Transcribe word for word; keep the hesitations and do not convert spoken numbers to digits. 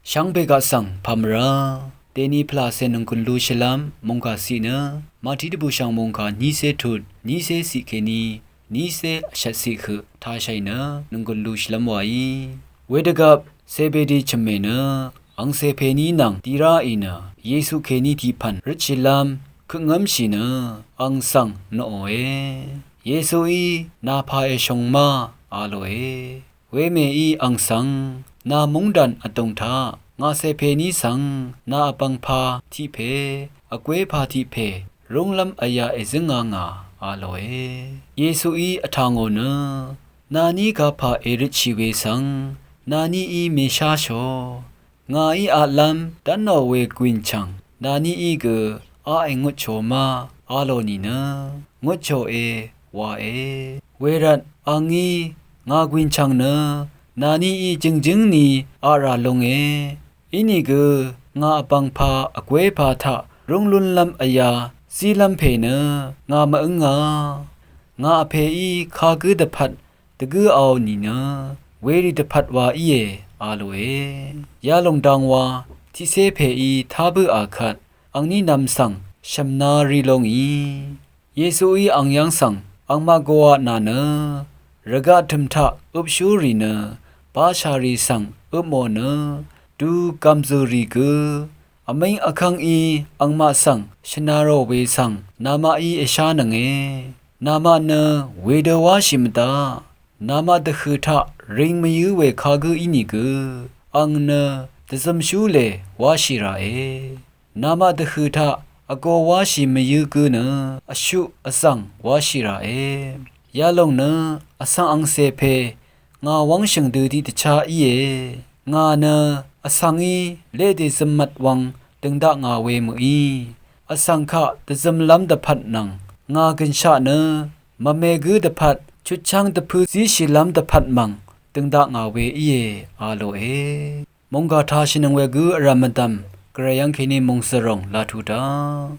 Shvngbe gaq svng pàmvrá deni pvlàcè nònggùn lúshìlv́m mònggà ciq nø Màtí dvbùshv̀ng mònggà nícé tut, nícé ciq kèní nícé vshvtciq høq tashàì nø nònggùn lúshìlv́m wàí. Wedvgvp Zebedi chø̀mmè nø angcè pèní nvng di ráì nø Yesu kèní tiqpv̀n røtshìlv́m køqngv́mshì nø ang svng noqòe. Yesuí, nà pà èshòng ma, a lòe. Wemèí ang svng, nà móngdàn vdùng taq ngàcè pèní svng nà vbv̀ngpà tiq pè, vgwépà tiq pè rúnglv́m vyā èzǿngā ngà, a lòe. Yesuí vtà ngò nø, nàní gapà èrøtshì we svng nàníí mèsháshò. Ngàí aqlv́m dv́nò we gwìnchv̀ng nàníí gø a èngutshò ma, a lò nìnø ngutshòe, wae. Wervt angí ngà gwìnchv̀ng nø nàníí jø̀ngjǿng ni aqrà lunge. Inìgø ngà vbv̀ngpà vgwépà taq rúng lúnlv́m vyā zílv́m pè nø ngà mv-ǿngā. Ngà vpèí kagǿ dvpvt dvgǿ ao nìnø werì dvpvt wa íe, a lòe. Yalòng dangwa tiqcé pèí tá bǿà kvt angní nv̄m svng shv̀mna ri longì. Yesuí ang yv́ng svng, angmaq gø a nà nø rvgaq tø̀m taq øpshúrì nø bashàrì svng øpmò nø du gv̀mzø̀rì gø vmíng vkv́ngí angmaq svng shvnarò we svng namaqí èshánønge. Namaq nø wedø wáshì mvdaq. Namaq dvhø̀ taq ring mvyǿ we kagǿ ínìgø ang nø dvzømshú lè wáshì ràe. Namaq dvhø̀ taq vgō wáshì mvyǿ gǿ nø vshuq vzv̀ng wáshì ràe. Yalòng nø vsvng angcè pè ngà wv́ngshø̀ng dø tiqdvchá íe. Ngà nø vsvngí leqdè zømmvt wvng dø̀ng dakngà we mø̀í, vsvng kaq dvzømlv́m dvpvt nvng ngà gø̀nshaq nø mvme gǿ dvpvt chutchv́ng dvpø̄ zíshìlv́m dvpvt mv̀ng dø̀ng dakngà we íe, a lòe. Mònggà tashìnøng we gǿ vrv̀m mvdv̀m gvray yv́ng kèní mòngzø̀ròng laq tuq daq.